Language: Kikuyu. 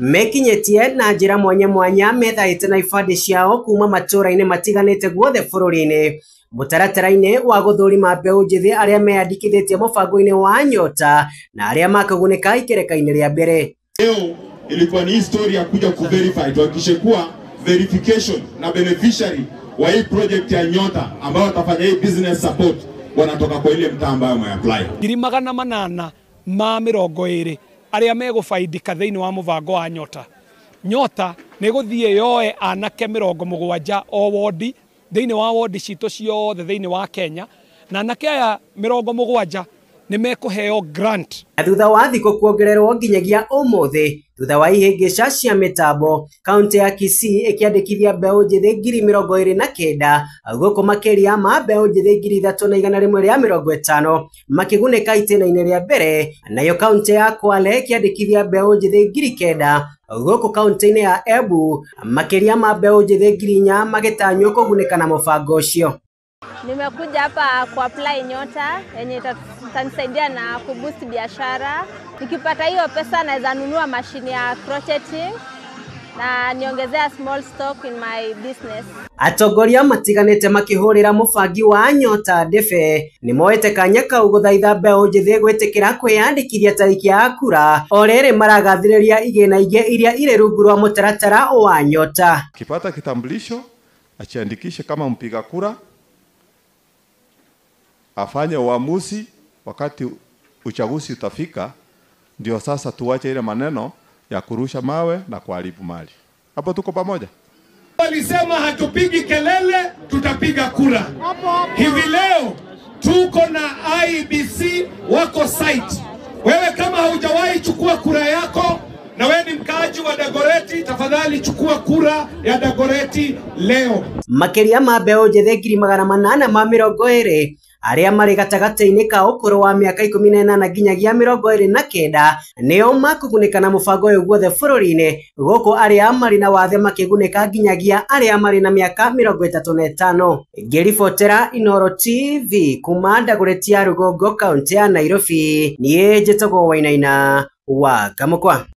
Mekinyĩtie na njĩra mwanya mwanya methaĩte na ibandĩ ciao kuma matũũra-inĩ matiganĩte guothe bũrũri-inĩ. Mũtaratara-inĩ wa gũthũrima mbeũ njĩthĩ arĩa meyandĩkithĩtie mũbango-inĩ wa Nyota na arĩa makũgunĩka ikereka-inĩ rĩa mbere. Leo ilikuwa ni story ya kuja kuverify, tuhakikishe kuwa verification na beneficiary wa hii project ya Nyota ambao watafanya hii business support wanatoka kwa ile mtaa ambayo wameapply. 820 arĩa megũbaidika thĩinĩ wa mũbango wa Nyota. Nyota nĩ gũthiĩ yoe anake 70 o wodi thĩinĩ wa wodi citũ ciothe thĩinĩ wa Kenya, na anake aya 70 nĩ mekũheo grant. Na thutha wa thikũ kuongererwo nginyagia ũmũthĩ, thutha wa ihĩngĩca cia mĩtambo, kaunti ya Kisii ĩkĩandĩkithia mbeũ njĩthĩ 29,000 gũkũ makĩria ma mbeũ njĩthĩ 3,150 makĩgunĩka itĩna-inĩ rĩa mbere. Nayo kaunti ya Kwale ĩkĩandĩkithia mbeũ njĩthĩ 9,000 gũkũ kaunti-inĩ ya Embu makĩria ma mbeũ njĩthĩ 4,000 magĩtanywo kũgunĩka na mũbango ũcio. Nimekuja hapa ku apply Nyota yenye itanisaidia na kuboost biashara. Nikipata hiyo pesa naweza nunua mashine ya crocheting na niongezea small stock in my business. Atongoria matiganĩte makĩhũrĩra mũbangi wa Nyota ndebe nĩ moete kanya kau gũthaitha mbeũ njĩthĩ gwĩtĩkĩra kwĩyandĩkithia tarĩki ya kura o rĩrĩ maragathĩrĩria igĩna ingĩ iria irĩ rungu rwa mũtaratara wa Nyota. Kipata kitambulisho achiandikishe kama mpiga kura, afanye uamuzi wakati uchaguzi utafika. Ndio sasa tuache ile maneno ya kurusha mawe na kuharibu mali. Hapo tuko pamoja. Walisema hatupigi kelele, tutapiga kura. Hivi leo tuko na IEBC wako site. Wewe kama haujawahi chukua kura yako na wewe ni mkaaji wa Dagoretti, tafadhali chukua kura ya Dagoretti leo. Makĩria ma mbeũ njĩthĩ 820 arĩa marĩ gatagatĩ-inĩ ka ũkũrũ wa mĩaka 18 nginyagia 29 nĩo makũgunĩka na mũbango ũyũ guothe bũrũri-inĩ, gũkũ arĩa marĩ na wathe makĩgunĩka nginyagia arĩa marĩ na mĩaka 35. Ngĩribotera Inooro TV kuma Dagoretti ya Rũgongo, kaunti ya Nairobi, niĩ njĩtagwo Wainaina wa Kamũkwa.